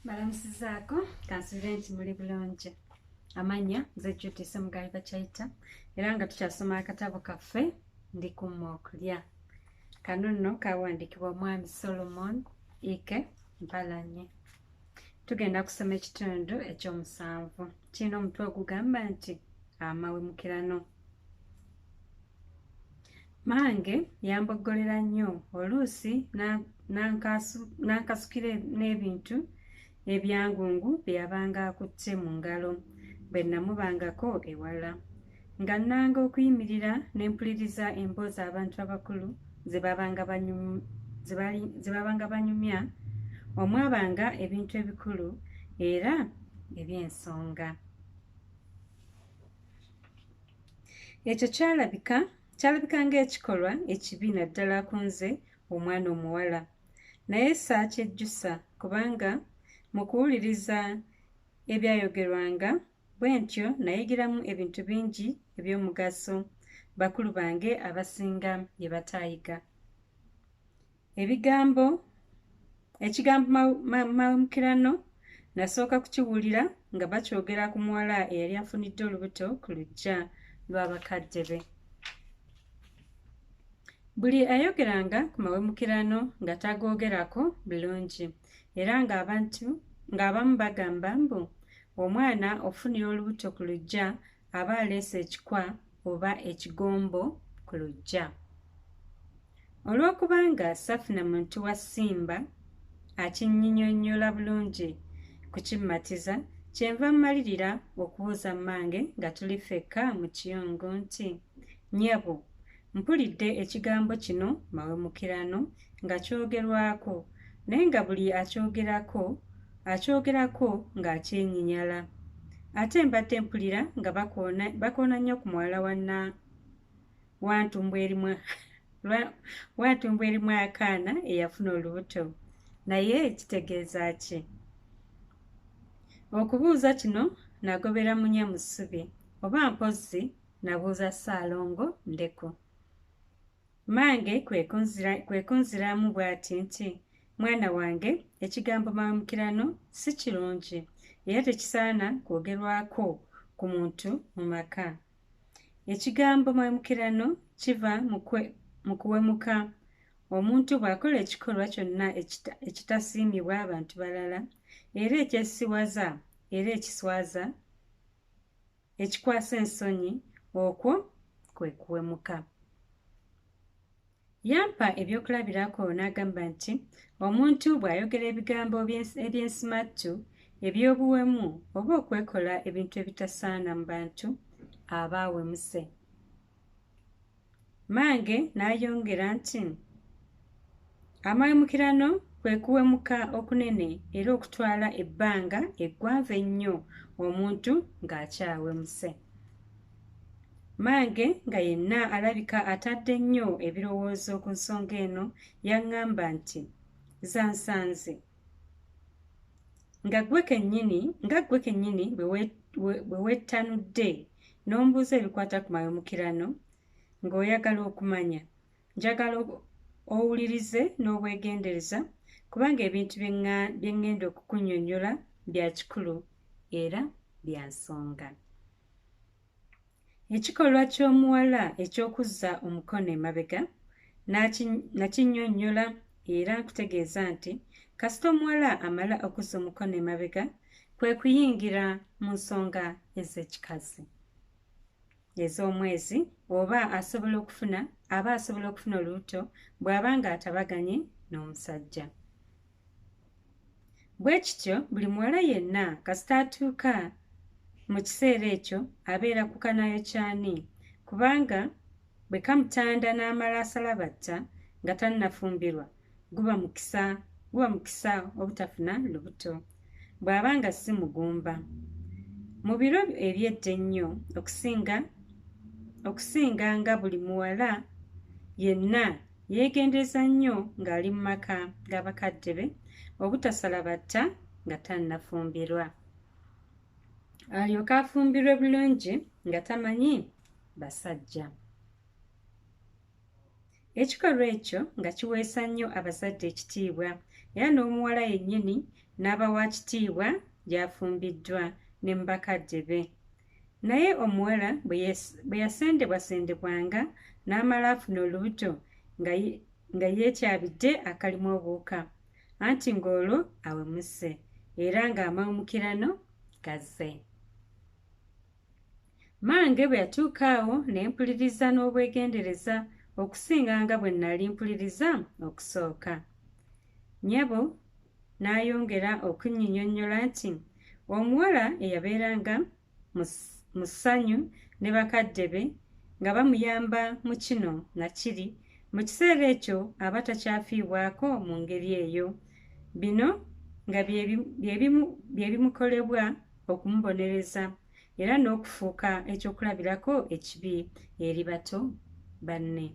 Mbalamusizaako, kansubire nti muli bulungi. Amannya nze Judith Ssemugabi Bakyayita era nga tukyasoma akatabo kaffe Ndi Kumma Okulya. Kano nno kawandiikibwa omwami Solomon Ike Mpalanyi. Tugenda kusoma ekitundu ekyomusanvu. Kirina omutwe ogugamba nti amawemukirano. Mange yamboggolera nnyo oluusi n'ankasukira n'ebintu ebyangungu bye yabanga akutte mu ngalo bwe namubangako ewala. Nga nnanga okuyimirira ne mpuliriza emboozi abantu abakulu ze babanga banyumya omwabanga ebintu ebikulu era eby'ensonga. Ekyo kyalabika kyalabika ng'ekikolwa ekibi naddala ku nze omwana omuwala. Naye saakyejjusa kubanga mu kuwuliriza ebyayogerwanga bwe ntyo nayigiramu ebintu bingi eby'omugaso bakulu bange abasinga bye bataayiga. Ebigambo ekigambo mawemukirano nasooka kukiwulira nga bakyogera ku muwala eyali afunidde olubuto ku luggya lwa bakadde be. Buli ayogeranga ku mawemukirano nga tagoogerako bulungi era ng'abantu ng'abamu bagamba mbu omwana okufunira olubuto ku luggya aba aleese ekikwa oba ekigombo ku luggya. Olw'okubanga safuna muntu wa Simba akinyinyonnyola bulungi kukimmatiza, kyenva mmalirira okubuuza mmange nga tuli ffekka mu kiyungu nti, Nnyabo, mpulidde ekigambo kino mawemukirano nga kyogerwako naye nga buli akyogerako akyogerako ng'akyenyinyala. Ate mbadde mpulira nga bakoona bakoona nnyo ku muwala wa Wantumbwe erimu akaana eyafuna olubuto. Naye kitegeeza ki? Okubuuza kino nagobera munya mu ssubi oba mpozzi nabuuza Ssaalongo Ndeku. Mmange kwe kunziramu bw'ati nti, Mwana wange, ekigambo mawemukirano si kirungi era tekisaana kwogerwako ku muntu mu maka. Ekigambo mawemukirano kiva mu kuwemuka, omuntu bw'akola ekikolwa kyonna ekitasiimibwa bantu balala era ekyesisiwaza era ekiswaza, ekikwasa ensonyi, okwo kwe kuwemuka. Yampa ebyokulabirako n'agamba nti omuntu bw'ayogera ebigambo eby'ensimattu, eby'obuwemu oba okwekola ebintu ebitasaana mu bantu aba awemuse. Mmange n'ayongera nti amawemukirano kwe kuwemuka okunene era okutwala ebbanga eggwanvu ennyo omuntu ng'akyawemuse. Mmange nga yenna alabika atadde nnyo ebirowoozo ku nsonga eno yaŋŋamba nti, Zansanze nga ggwe kennyini nga ggwe kennyini bwe wettanudde n'ombuuza ebikwata ku mawemukirano ng'oyagala okumanya. Njagala owulirize n'obwegendereza kubanga ebintu bye ŋŋenda okukunnyonnyola bya kikulu era bya nsonga. Ekikolwa ky'omuwala eky'okuzza omukono emabega nakinnyonnyola era nkutegeeza nti kasita omuwala amala okuzza omukono emabega kwe kuyingira mu nsonga ez'ekikazi ez'omwezi oba asobola okufuna aba asobola okufuna olubuto bw'aba ng'atabaganye n'omusajja. Bwe kityo buli muwala yenna kasita atuuka mu kiseera ekyo abeera ku kanaayokyani kubanga bwe kamutanda n'amala asalabatta nga tannafumbirwa guba mukisa guba mukisa obutafuna lubuto bw'aba nga si mugumba. Mu biro eby'edda ennyo okusinga okusinga nga buli muwala yenna Yeegendereza nnyo ng'ali mu maka ga bakadde be obutasala batta nga tannafumbirwa. Alyoke afumbirwe bulungi nga tamanyi basajja. Ekikolwa ekyo nga kiweesa nnyo abazadde ekitiibwa era n'omuwala yennyini n'aba wa kitiibwa gy'afumbiddwa ne mu bakadde be. Naye omuwala bwe yasendebwasendebwanga n'amala afuna olubuto nga yeetyabidde akalimu obuwuka, anti ng'olwo awemuse era ng'amawemukirano gazze. Mmange bwe yatuuka awo ne mpuliriza n'obwegendereza okusinga nga bwe nnali mpuliriza okusooka. Nnyabo n'ayongera okunnyinnyonnyola nti omuwala eyabeeranga mu ssanyu ne bakadde be nga bamuyamba mu kino na kiri, mu kiseera ekyo aba takyafiibwako mu ngeri eyo. Bino nga bye bimukolebwa okumubonereza era n'okufuuka ekyokulabirako ekibi eri bato banne.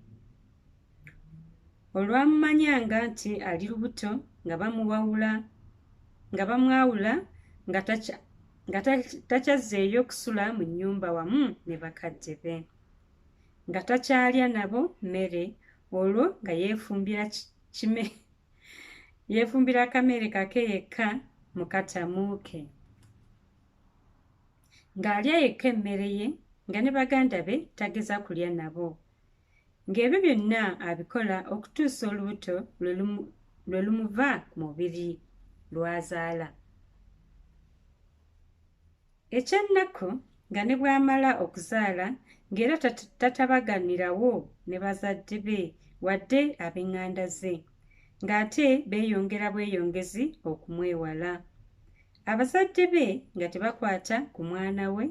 Olwamumanyanga nti ali lubuto nga bamwawula nga takyazzeeyo kusula mu nnyumba wamu ne bakadde be, nga takyalya nabo mmere, olwo nga yeefumbira akamere kake yekka mu katamu ke, ng'alya yekka emmere ye nga ne baganda be tageza kulya nabo, ng'ebyo byonna abikola okutuusa olubuto lwe lumuva ku mubiri lw'azaala. Ekyennaku nga ne bw'amala okuzaala ng'era tatabaganirawo ne bazadde be wadde ab'eŋŋanda ze, ng'ate beeyongera bweyongezi okumwewala. Abazadde be nga tebakwata ku mwana we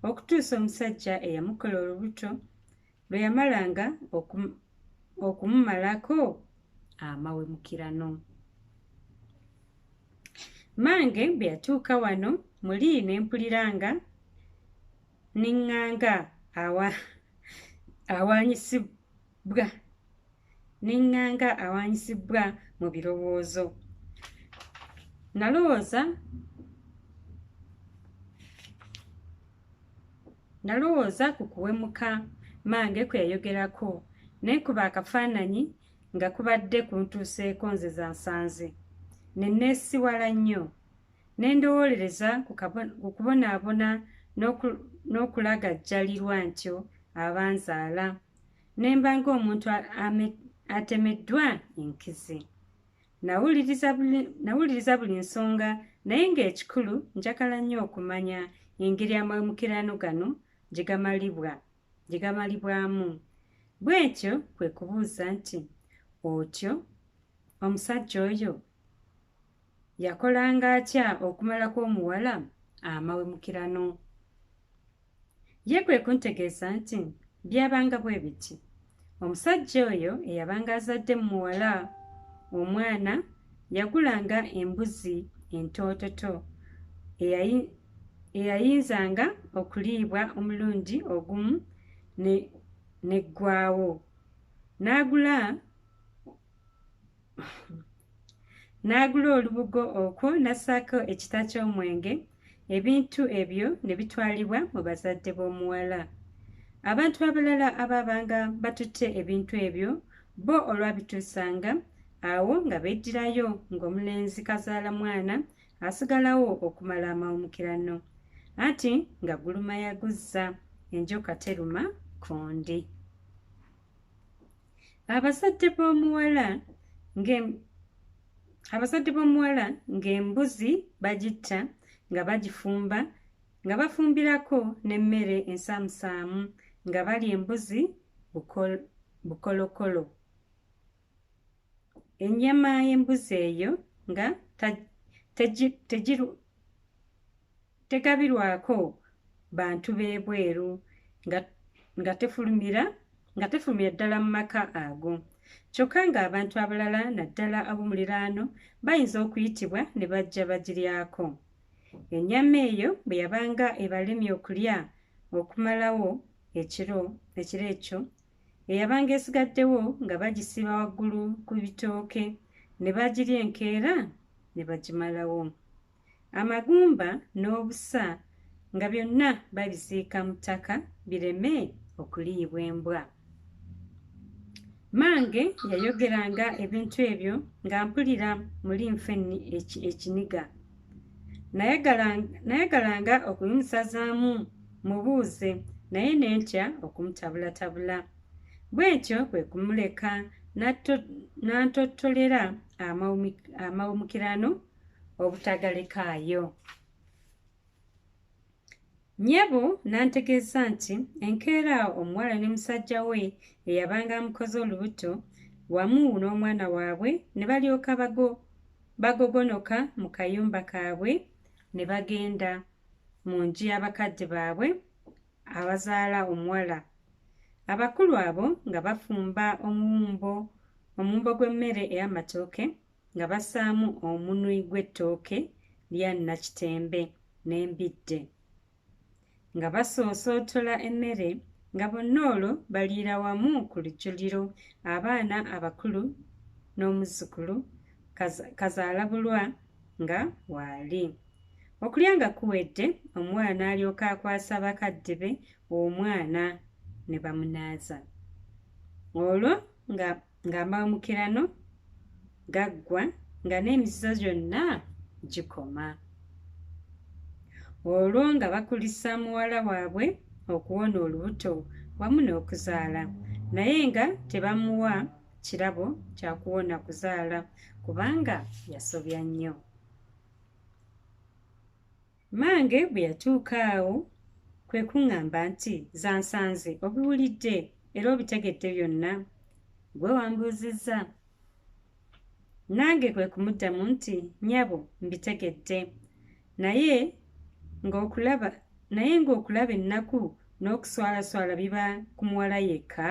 okutuusa omusajja eyamukola olubuto lwe yamalanga okumumalako amawemukirano. Mmange bwe yatuuka wano muli ne mpulira nga niŋŋanga awaanyisibwa mu birowoozo. Nalowooza ku kuwemuka mmange kwe yayogerako ne nkuba akafaananyi nga kubadde kuntuuseeko nze zansanze, ne neesiwala nnyo, ne ndowoolereza ku kubonaabona n'okulagajjalirwa ntyo abanzaala, ne mba ng'omuntu atemeddwa enkizi. Nawuliriza buli nsonga naye ng'ekikulu njagala nnyo okumanya engeri amawemukirano gano gye gamalibwamu. Bwe ntyo kwe kubuuza nti, otyo omusajja oyo yakolanga atya okumalako omuwala amawemukirano? Ye kwe kuntegeeza nti byabanga bwe biti. Omusajja oyo eyabanga azadde mu muwala omwana yagulanga embuzi entoototo eyayinzanga okuliibwa omulundi ogumu n'eggwawo. N'agula olubugo okwo n'assaako ekita ky'omwenge, ebintu ebyo ne bitwalibwa mu bazadde b'omuwala. Abantu abalala abaabanga batutte ebintu ebyo bo olwabituusanga awo nga beddirayo ng'omulenzi kazaala mwana asigalawo okumala amawemukirano, anti nga guluma yaguzza, enjoka teruma kundi. Abazadde b'omuwala ng'embuzi bagitta nga bagifumba nga bafumbirako n'emmere ensaamusaamu nga balya embuzi bukolokolo. Ennyama y'embuzi eyo nga tegabirwako bantu b'ebweru nga tefulumira ddala mu maka ago. Kyokka ng'abantu abalala naddala ab'omuliraano bayinza okuyitibwa ne bajja bagiryako. Ennyama eyo bwe yabanga ebalemye okulya okumalawo ekiro ekyo, eyabanga esigaddewo nga bagisiba waggulu ku bitooke ne bagirya enkeera ne bagimalawo. Amagumba n'obusa nga byonna babiziika mu ttaka bireme okuliibwa embwa. Mmange yayogeranga ebintu ebyo nga mpulira muli nfa ekiniga. Nayagalanga okubimusazaamu mubuuze naye ne ntya okumutabulatabula. Bwe ntyo kwe kumuleka n'antottolera amawemukirano obutagalekaayo. Nnyabo n'antegeeza nti enkeera omuwala ne musajja we eyabanga amukoze olubuto wamu n'omwana waabwe ne balyoka bagogonoka mu kayumba kaabwe ne bagenda mu nju y'abakadde baabwe abazaala omuwala. Abakulu abo nga bafumba omuwumbo gw'emmere ey'amatooke nga bassaamu omunwe gw'ettooke lya Nnakitembe n'embidde. Nga basoosootola emmere nga bonna olwo baliira wamu ku lujjuliro abaana abakulu n'omuzzukulu Kazaalabulwa nga waali. Okulya nga kuwedde omuwala n'alyoka akwasa bakadde be omwana ne bamunaaza. Olwo ng'amawemukirano gaggwa nga n'emizizo gyonna gikoma. Olwo nga bakulisa muwala waabwe okuwona olubuto wamu n'okuzaala naye nga tebamuwa kirabo kya kuwona kuzaala kubanga yasobya nnyo. Mmange bwe yatuuka awo kwe kuŋŋamba nti zansanze obiwulidde era obitegedde byonna gwe wambuuzizza. Nange kwe kumuddamu nti nnyabo mbitegedde naye ng'okulaba ennaku n'okuswalaswala biba ku muwala yekka.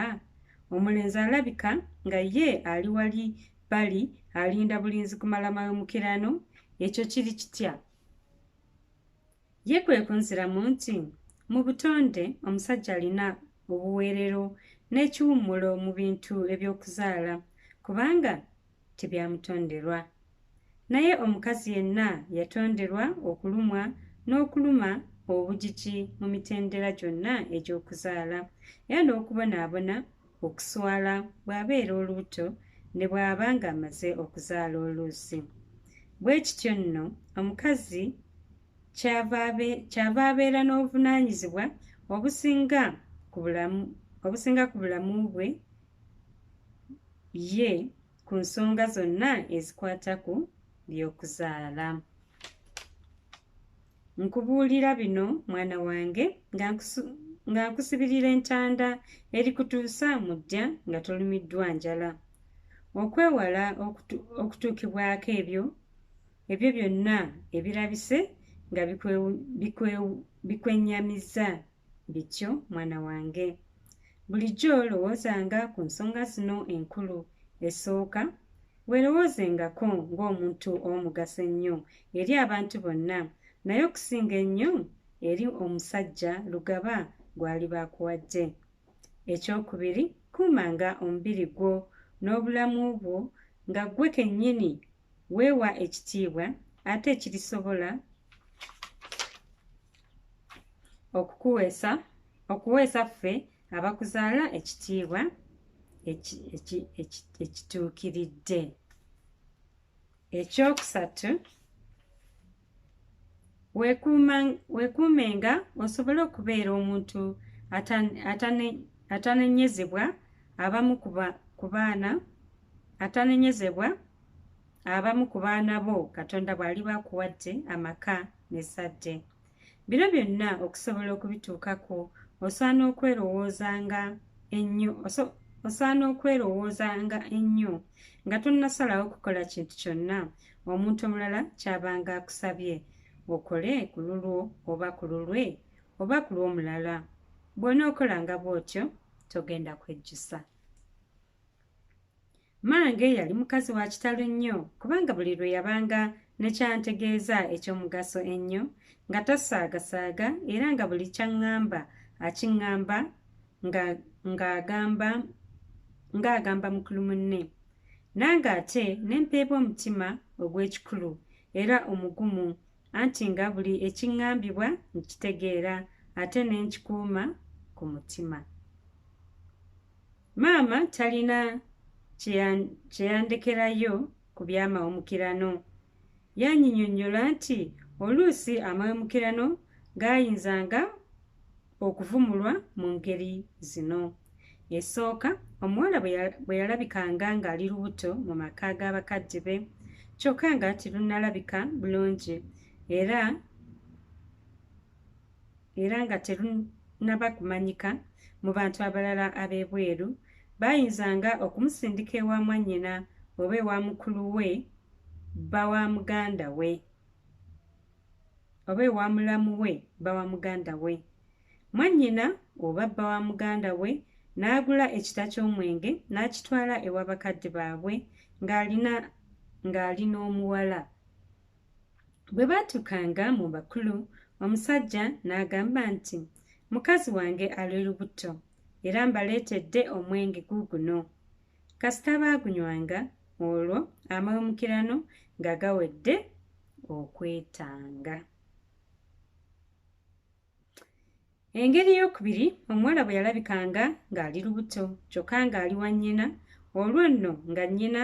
Omulenzi alabika nga ye ali wali bali alinda bulinzi kumala mawemukirano, ekyo kiri kitya? Ye kwe kunziramu nti mu butonde omusajja alina obuweerero n'ekiwummulo mu bintu eby'okuzaala kubanga tebyamutonderwa. Naye omukazi yenna yatonderwa okulumwa n'okuluma obugigi mu mitendera gyonna egy'okuzaala era n'okubonaabona okuswala bw'abeera olubuto ne bw'aba ng'amaze okuzaala oluusi. Bwe kityo nno omukazi kyava abeera n'obuvunaanyizibwa obusinga ku bulamu bwe ye ku nsonga zonna ezikwata ku by'okuzaala. Nkubuulira bino mwana wange nga nkusibirira entanda erikutuusa mu ddya nga tolumiddwa njala. Okwewala okutuukibwako ebyo byonna ebirabise nga bikwennyamizza bityo mwana wange. Bulijjo lowoozanga ku nsonga zino enkulu. Esooka, weerowoozengako ng'omuntu ow'omugaso ennyo eri abantu bonna naye okusinga ennyo eri omusajja Lugaba gw'aliba akuwadde. Ekyokubiri, kuumanga omubiri gwo n'obulamu bwo nga ggwe kennyini weewa ekitiibwa ate ekirisobola okuweesa ffe abakuzaala ekitiibwa ekituukiridde. Ekyokusatu, weekuumenga osobole okubeera omuntu atanenyezebwa abamu ku baana bo Katonda bw'aliba akuwadde amaka n'ezzadde. Bino byonna okusobola okubituukako osaana okwerowoozanga ennyo nga tonnasalawo kukola kintu kyonna omuntu omulala ky'abanga akusabye okole ku lulwo oba ku lulwe oba ku lw'omulala. Bw'onookolanga bw'otyo togenda kwejjusa. Mmange yali mukazi wa kitalo nnyo kubanga buli lwe yabanga ne kyantegeeza eky'omugaso ennyo nga tasaagasaaga era nga buli kyaŋŋamba akiŋŋamba ng'agamba mukulu munne. Nange ate ne mpeebwa omutima ogw'ekikulu era omugumu anti nga buli ekiŋŋambibwa nkitegeera ate ne nkikuuma ku mutima. Maama kye yandekerayo ku by'amawemukirano. Yannyinnyonnyola nti oluusi amawemukirano gaayinzanga okuvumulwa mu ngeri zino. Esooka, omuwala bwe yalabikanga ng'ali lubuto mu maka g'abakadde be kyokka nga terunnalabika bulungi era nga terunnaba kumanyika mu bantu abalala ab'ebweru, baayinzanga okumusindika ewa mwannyina oba ewa mukulu we bba wa muganda we oba ewa mulamu we bba wa muganda we. Mwannyina oba bba wa muganda we n'agula ekita ky'omwenge n'akitwala ewa bakadde baabwe ng'ali n'omuwala. Bwe baatuukanga mu bakulu, omusajja n'agamba nti, "Mukazi wange ali lubuto era mbaleetedde omwenge guuguno." Kasita baagunywanga, olwo amawemukirano nga gawedde okwetanga. Engeri ey'okubiri, omuwala bwe yalabikanga ng'ali lubuto kyokka ng'ali wa nnyina, olwo nno nga nnyina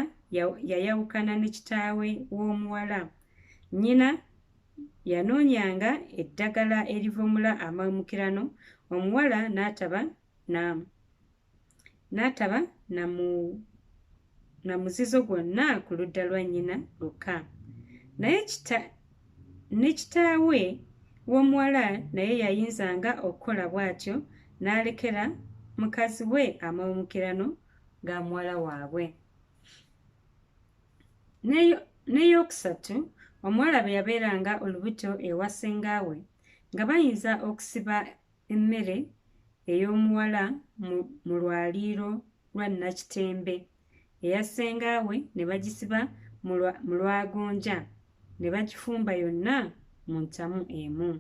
yayawukana ne kitaawe w'omuwala. Nnyina yanoonyanga eddagala erivumula amawemukirano, omuwala n'ataba na muzizo gwonna ku ludda lwa nnyina lwokka. Naye ne kitaawe w'omuwala naye yayinzanga okukola bw'atyo n'alekera mukazi we amawemukirano ga muwala waabwe. N'eyookusatu, omuwala bwe yabeeranga olubuto ewa ssengaawe, nga bayinza okusiba emmere ey'omuwala mu lwaliiro lwa Nakitembe, eya ssengaawe ne bagisiba mu lwagonja ne bagifumba yonna mu ntamu emu.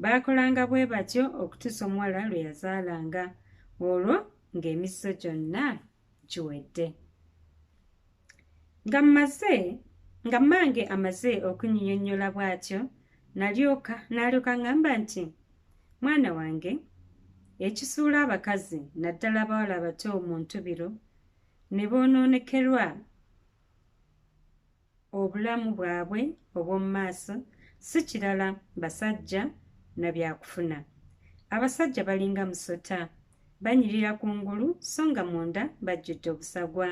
Baakolanga bwe batyo okutuusa omuwala lwe yazaalanga, olwo ng'emizizo gyonna giwedde. Nga mmange amaze okunnyonnyola bw'atyo, n'alyoka aŋŋamba nti, "Mwana wange, ekisuula abakazi naddala abawala abato mu ntubiro ne boonoonekerwa obulamu bwabwe obw'omu maaso si kirala basajja na byakufuna. Abasajja balinga musota, banyirira kungulu so nga munda bajjudde obusagwa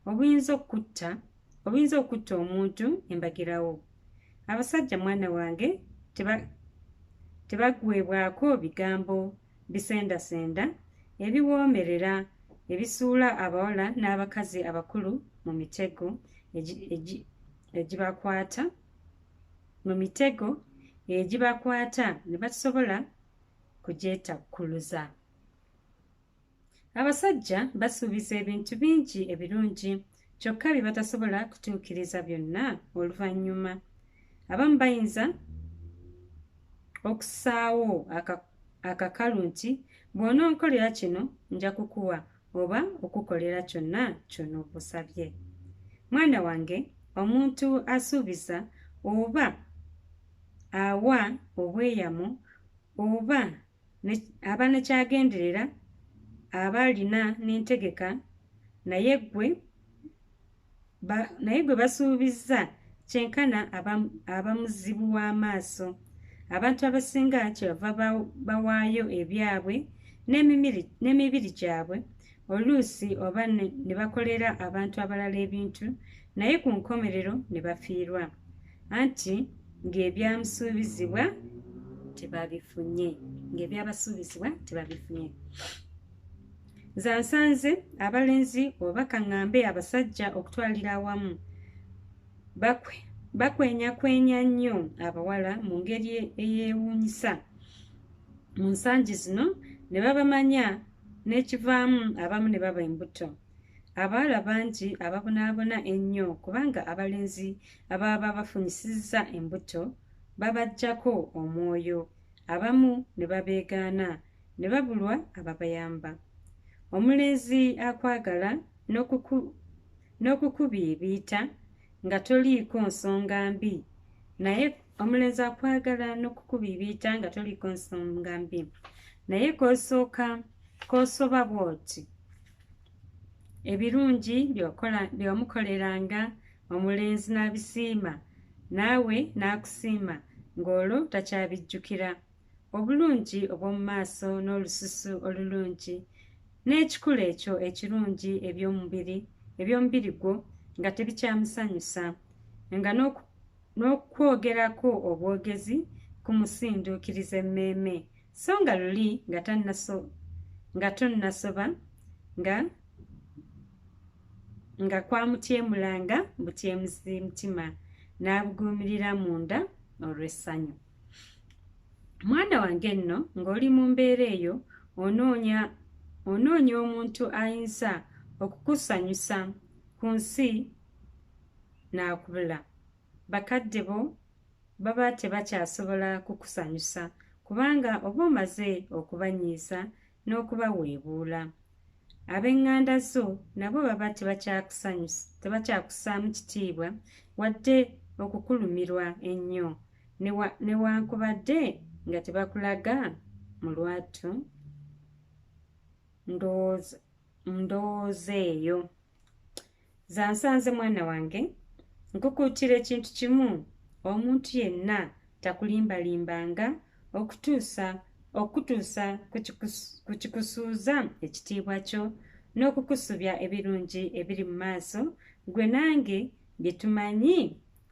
obuyinza okutta omuntu embagirawo. Abasajja mwana wange tebaggweebwako bigambo bisendasenda ebiwoomerera ebisuula abawala n'abakazi abakulu mu mitego egibakwata ne batasobola kugyetakkuluza. Abasajja basuubiza ebintu bingi ebirungi kyokka bye batasobola kutuukiriza byonna oluvannyuma. Abamu bayinza okussaawo akakalu nti bw'ononkolera kino nja kukuwa oba okukolera kyonna ky'onooba osabye. Mwana wange, omuntu asuubiza oba awa obweyamo oba aba ne ky'agenderera, aba alina n'entegeka, naye gwe basuubizza kyenkana aba muzibu w'amaaso. Abantu abasinga kyebava bawaayo ebyabwe n'emibiri gyabwe oluusi oba ne bakolera abantu abalala ebintu naye ku nkomerero ne bafiirwa, anti ng'ebyamusuubizibwa tebabifunye ng'ebyabasuubizibwa tebabifunye. Nze nsanze abalenzi oba kaŋŋambe abasajja okutwalira awamu bakwenyakwenya nnyo abawala mu ngeri eyeewuunyisa mu nsangi zino ne babamanya n'ekivaamu abamu ne baba embuto. Abawala bangi ababonaabona ennyo kubanga abalenzi ababa bafunyisizza embuto babaggyako omwoyo, abamu ne babeegaana ne babulwa ababayamba. Omulenzi akwagala n'okukubiibiita nga toliiko nsonga mbi, naye omulenzi akwagala n'okukubiibiita nga toliiko nsonga mbi, naye k'osoba bw'oti Ebirungi bye wamukoleranga omulenzi n'abisiima, naawe n'akusiima, ng'olwo takyabijjukira. Obulungi obw'omu maaso n'olususu olulungi n'ekikula ekyo ekirungi eby'omubiri gwo nga tebikyamusanyusa, nga n'okwogerako obwogezi kumusinduukiriza emmeeme, so nga luli nga tonnasoba nga kwamutyemulanga butyemuzi mutima n'abuguumirira munda olw'essanyu. Mwana wange nno ng'oli mu mbeera eyo onoonya omuntu ayinza okukusanyusa ku nsi n'akubula. Bakadde bo baba tebakyasobola kukusanyusa kubanga oba omaze okubanyiiza n'okubaweebuula. Ab'eŋŋanda zo nabo baba tebakyakussaamu kitiibwa wadde okukulumirwa ennyo, newankubadde nga tebakulaga mu lwatu ndowooza eyo. Zansanze mwana wange, nkukuutira ekintu kimu, omuntu yenna takulimbalimbanga okutuusa ku kikusuuza ekitiibwa kyo n'okukusubya ebirungi ebiri mu maaso gwe nange bye tumanyi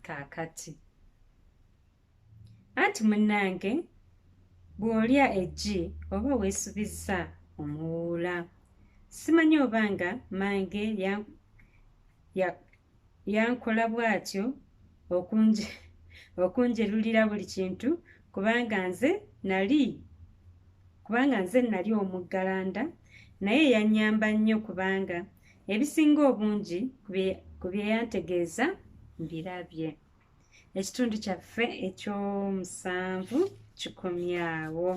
kaakati. Anti munnange bw'olya eggi oba weesubizza omuwuula. Simanyi obanga mmange yankola bw'atyo okunjerulira buli kintu kubanga nze nali omuggalanda, naye yannyamba nnyo kubanga ebisinga obungi ku bye yantegeeza mbirabye. Ekitundu kyaffe eky'omusanvu kikomyawo.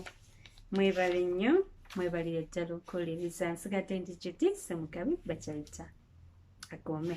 Mwebale nnyo, mwebalire ddala okuwuliriza. Nsigadde ndi Judy Ssemugabi Bakyayita. Agome.